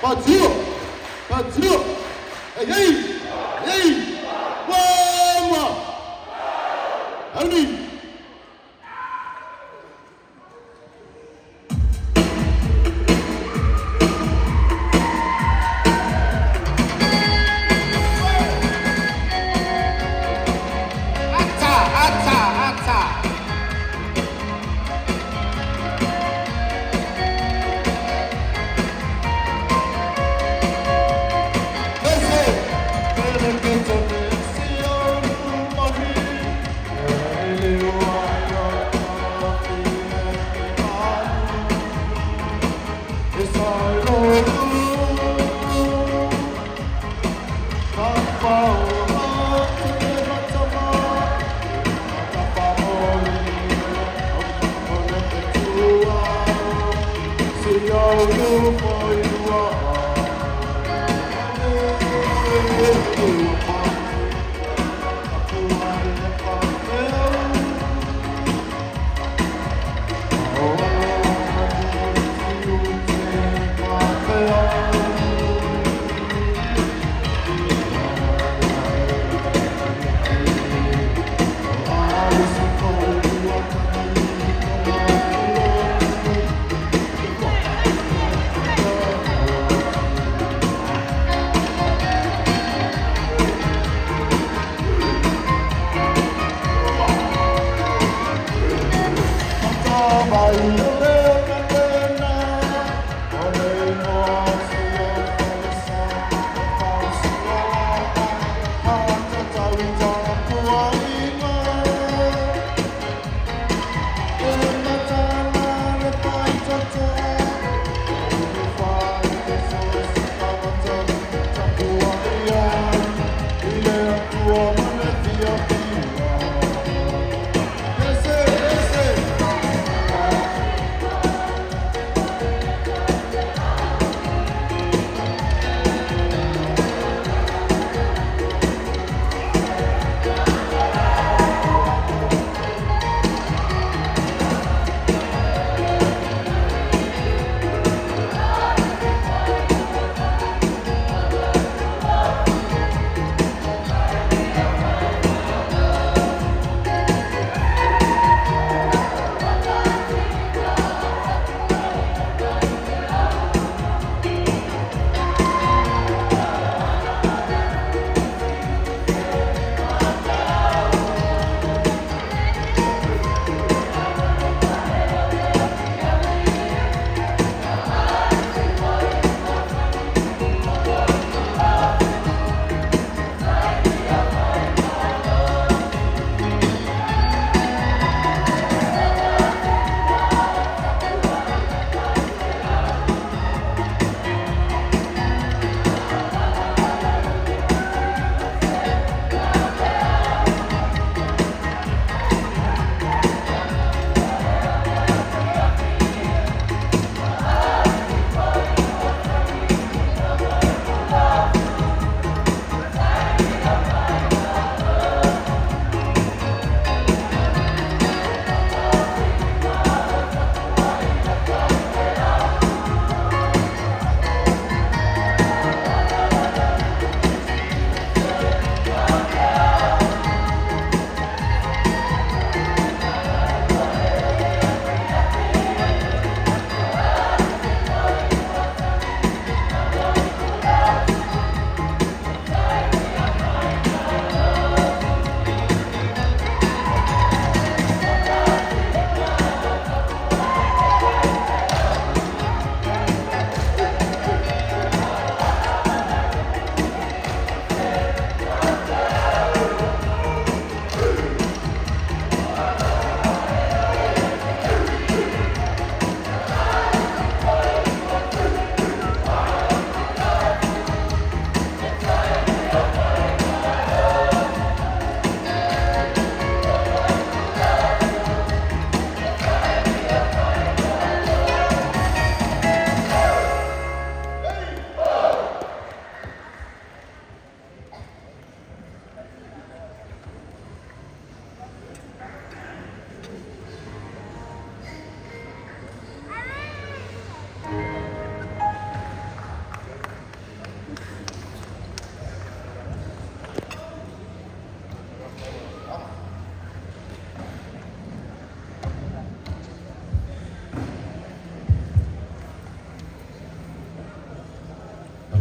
Faatino! Faatino! Hey, hey! Hey! Wama! Auni! 아차 아차 아차. For you are.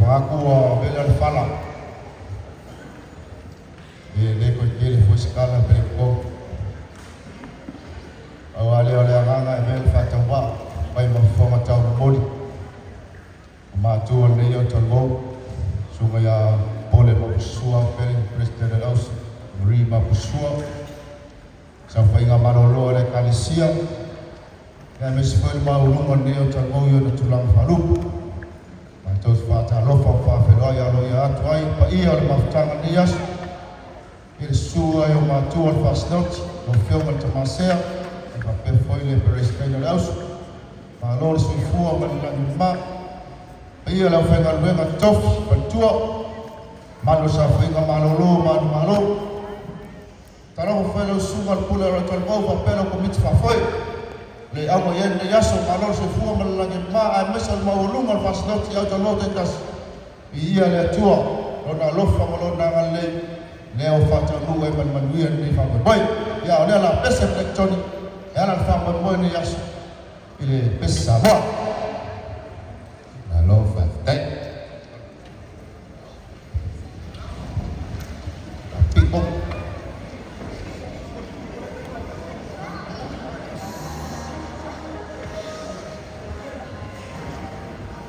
Manatu ua vela le fala, e le toe tele foi se tala pe le totogi. Aua lea o le agaga e avea le faatauvaa fai ma fofoga taumolimoli o matua o lenei autalavou, susuga ia Pole Mapusua Pele, President o le Ausi, Marie Mapusua, saofaiga malolo a le Ekalesia, aemaise foi le maualuga o lenei autalavou i ona tulaga faalupe. Matou te faatalofa ma faafeiloai aloaia atu ai i le paia o le mafutaga i lenei aso, i le susu ai o matua o le Faasinoti, lau Afioga i le Tamasea, e faapea foi le Peresetene o le Auso. Malo le soifua ma le lagi e mama. Paia o le aufaigaluega totofi, faletua, mamalu o le saofaiga malolo manumalo. Talofa foi i lau Susuga i le Pule o le Talavou faapea lau Komiti Faafoe. O le auga i ai lenei aso, malo le soifua ma le lagi e mama aemaise o le maualuga o le faasinoti i autalavou taitasi. Viia le Atua, Lona alofa ma Lona agalelei, lea ua faataunuu ai ma le manuia lenei faamoemoe. Ia, o lea o le a pese Black Tony e ala i le faamoemoe i lenei aso i le pese Samoa. Malo faafetai. Ping pong.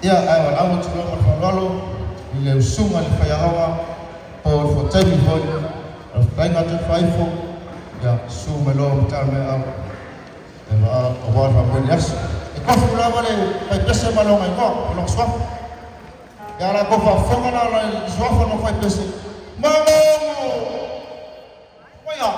Ia, ae valaau atu loa ma le faaaloalo i le usuga i le faiaoga po o le fuataimi foi o le fetalaiga a Toefaifo, ia, susu mai loa ma tala mai aao aua le faamoemoe i le aso. E tofu lava le faipese ma lona igoa, ma lona suafa. Ia, a latou faafofoga la i suafa o faipese, Magogo! Uaia!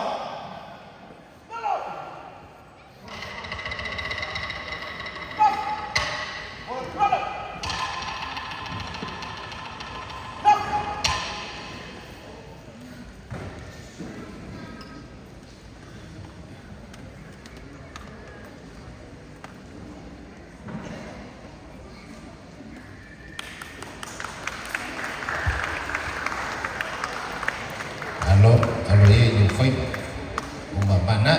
Alo, alo ia i ou faiva, o mamana.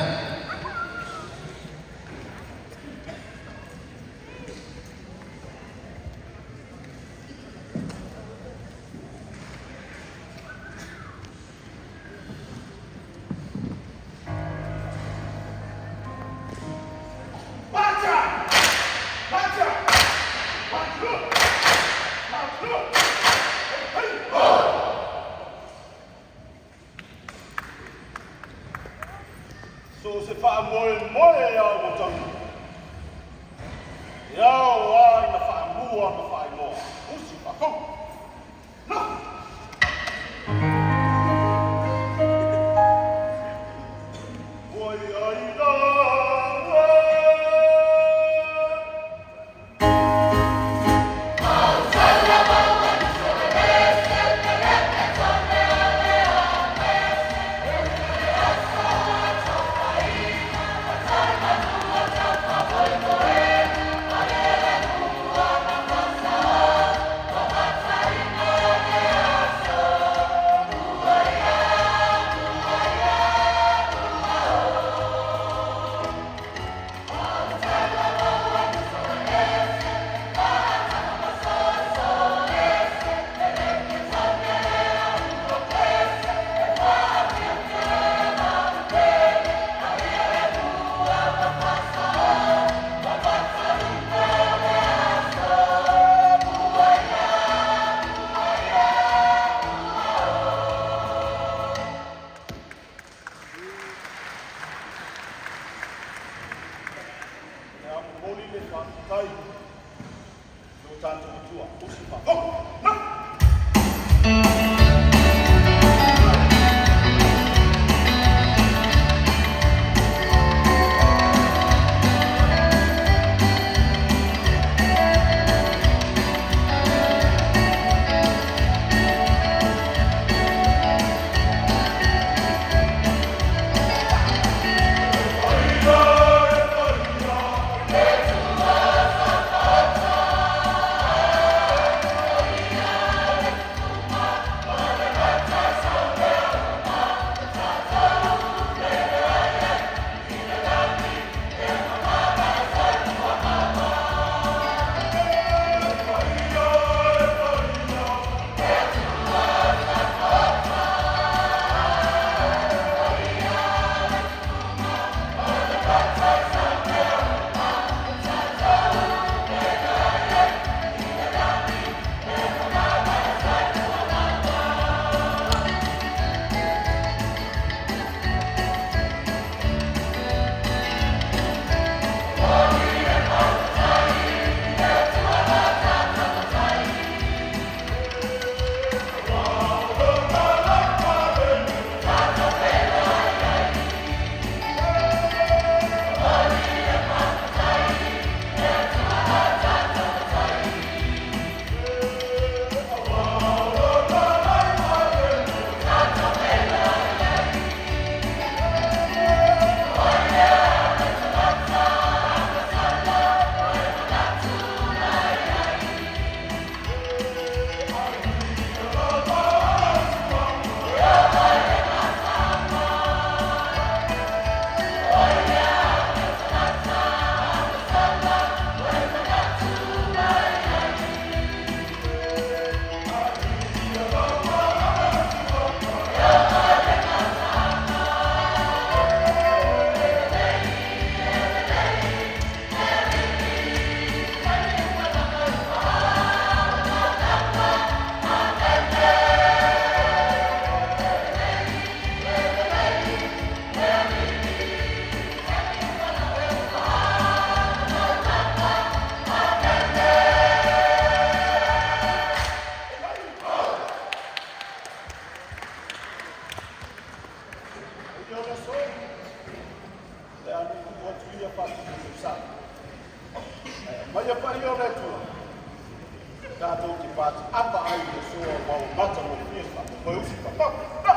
So se faamoemoe a ua taunuu. E ao lava ina faamua ma faailoa. Usi faatonu. Na! Ua i ai la, ua. E a momoli le faafetai i o tatou Atua. Usi faatonu. Na! Atua tatou te patiapa ai i le aso aua ua matagofie le faamoemoe. Usi faafofoga.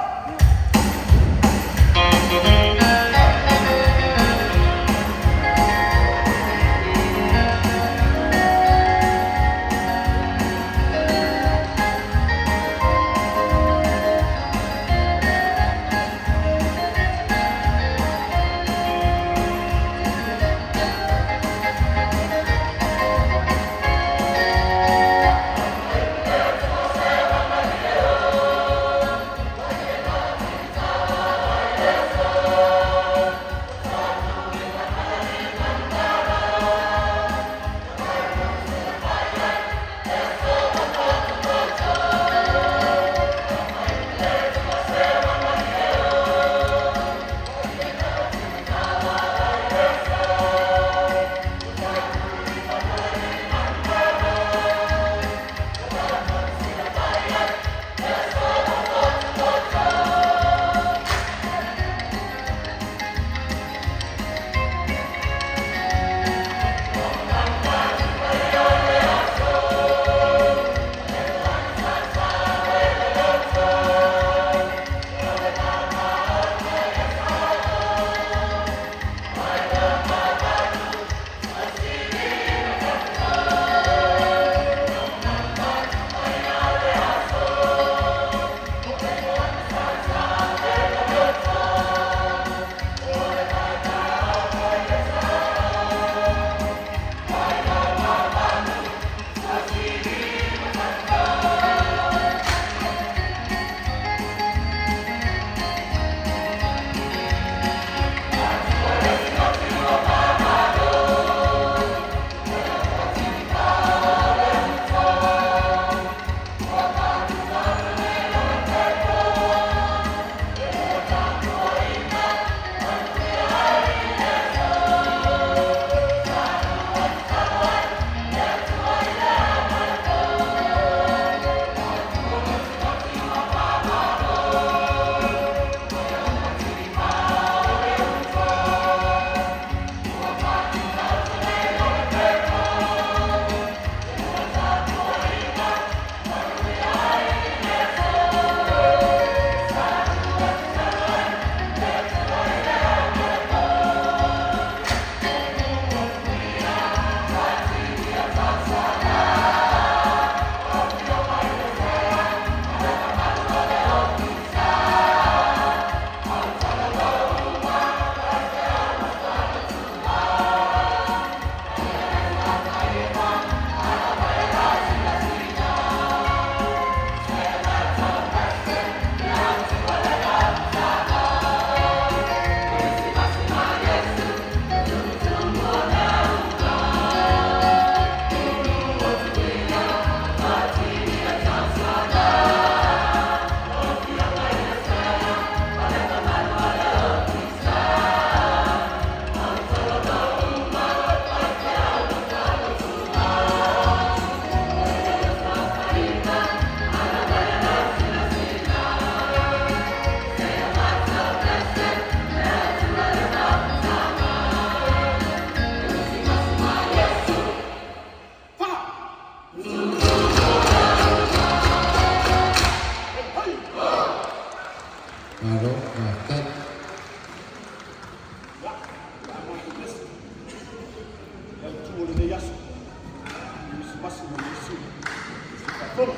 Malo faafetai. Ia, tatou pese le autu o lenei aso, Kerisimasi ma measili. Usi faafofoga.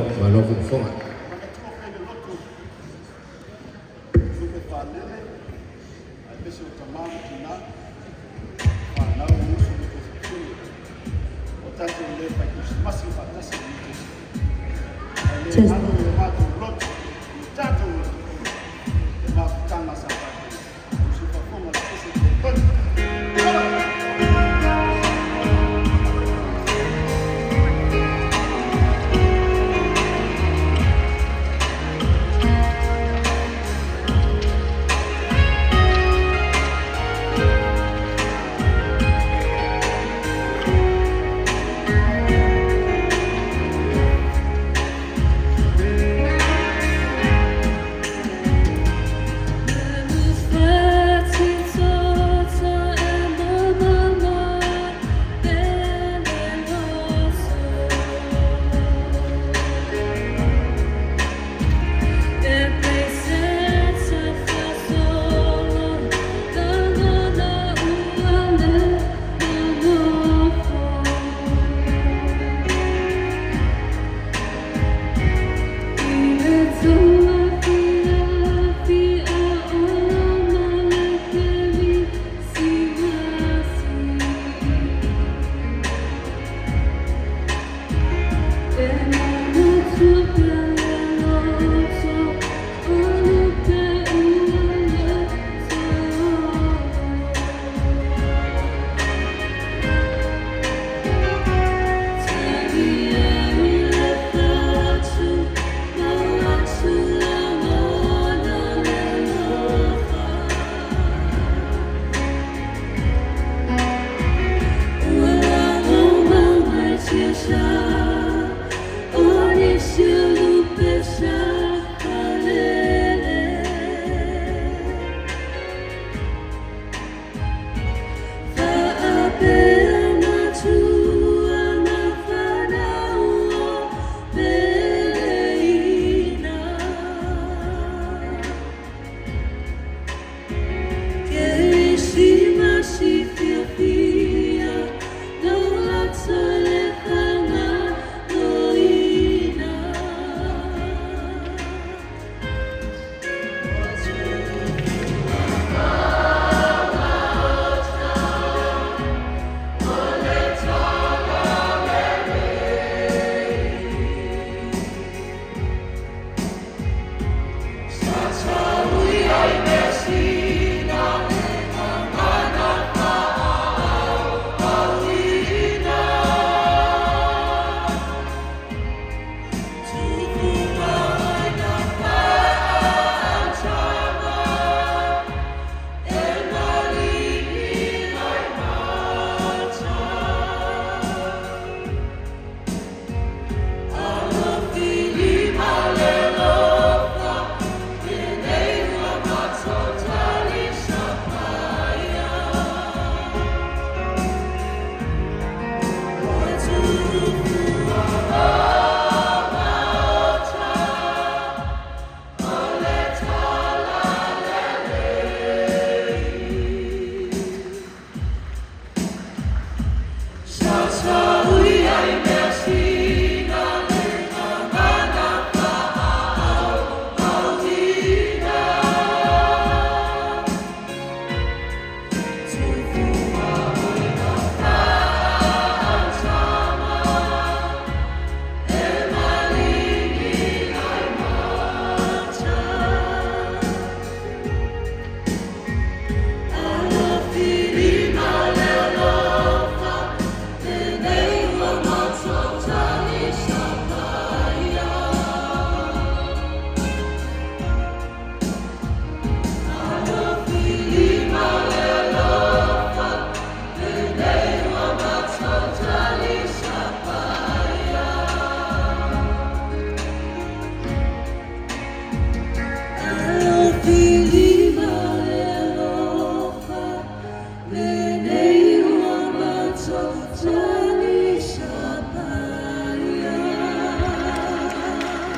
Malo fofoga. Manatua pea i le loto lupe faalele aemaise o tamā ma tinā, fanau ma uso ma tuafafine o tatou lē fai kerisimasi faatasi i lenei tausaga. Ae le galo i o matou loto i o tatou loto le mafutaga sa tatou usufafoga le pese telefoni.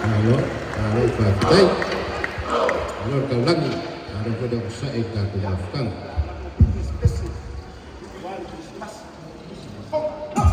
Malo, malo faafetai. Malo le taulagi, malo foi le onosai i le tatou mafutaga. Pese aua le kerisimasi. Fofoga.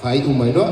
Faai'u mai loa.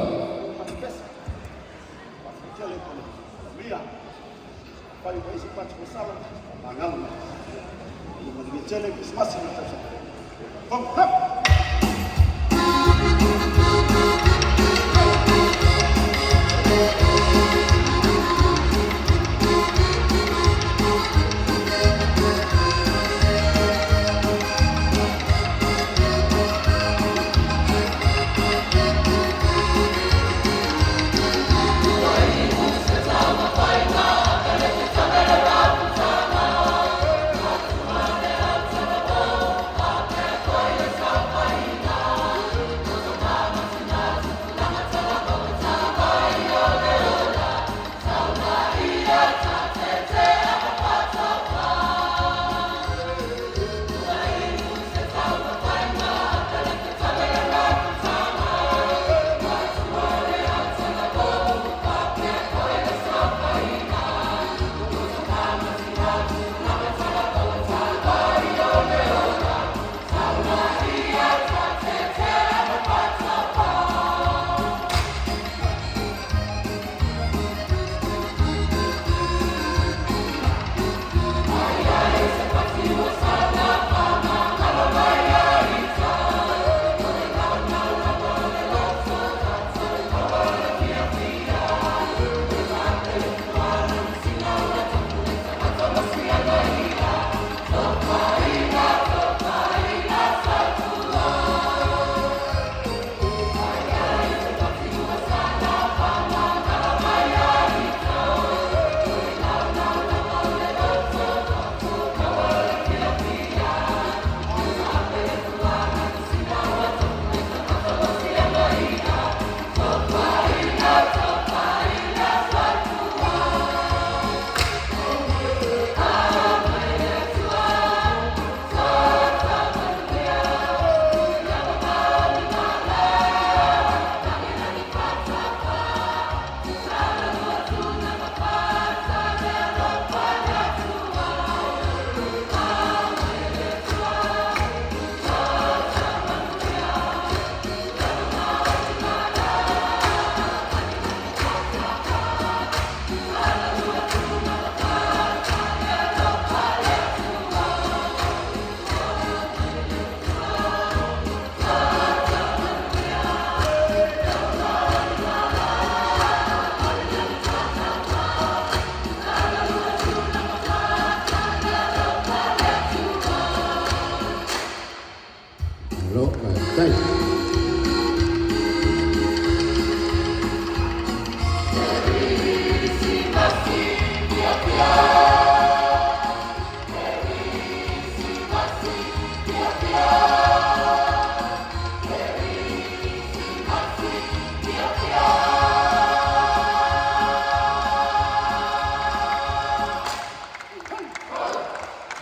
Malo faafetai.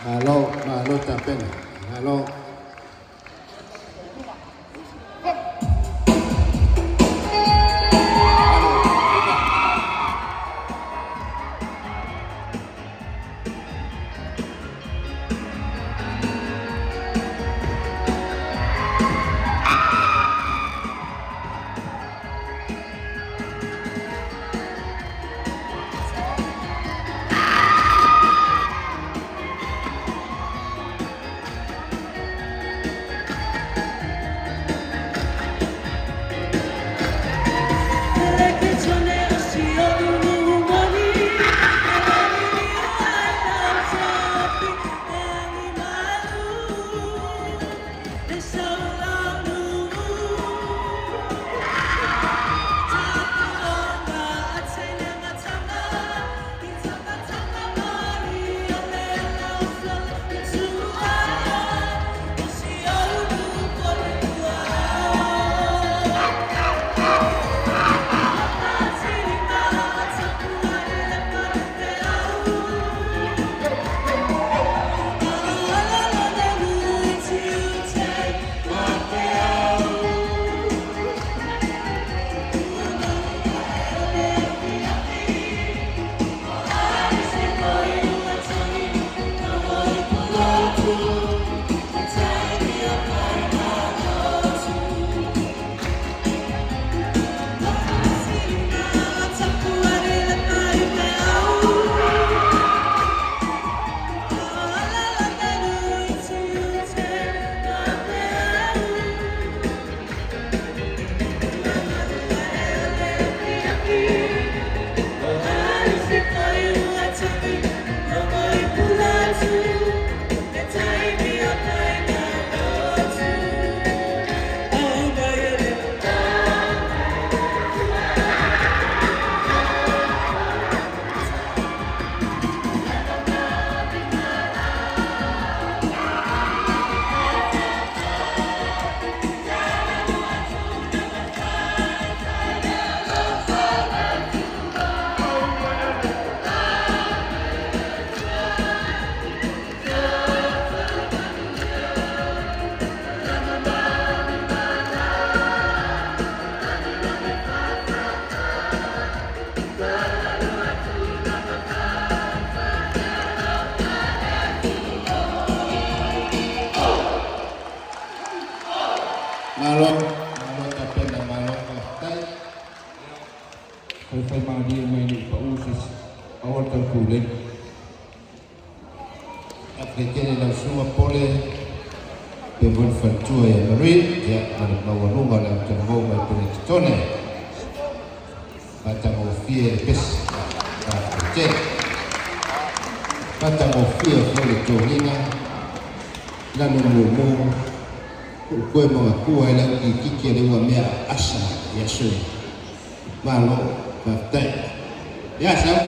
Malo, malo tapena. Malo. Faifaimalie mai le i pau se isi. Aua le tau tulei. Faafetai tele i lau susuga Pole faapea foi le faletua ia Marie, ia ma le maualuga o le autalavou mai Penikitone. Matagofie le pesi. Faafetai tele. Matagofie foi le toniga, lanu mumu, u'ukoe magatua ai le aukikiki a le ua mea aasa i aso e. Malo, faafetai. Ia, sau.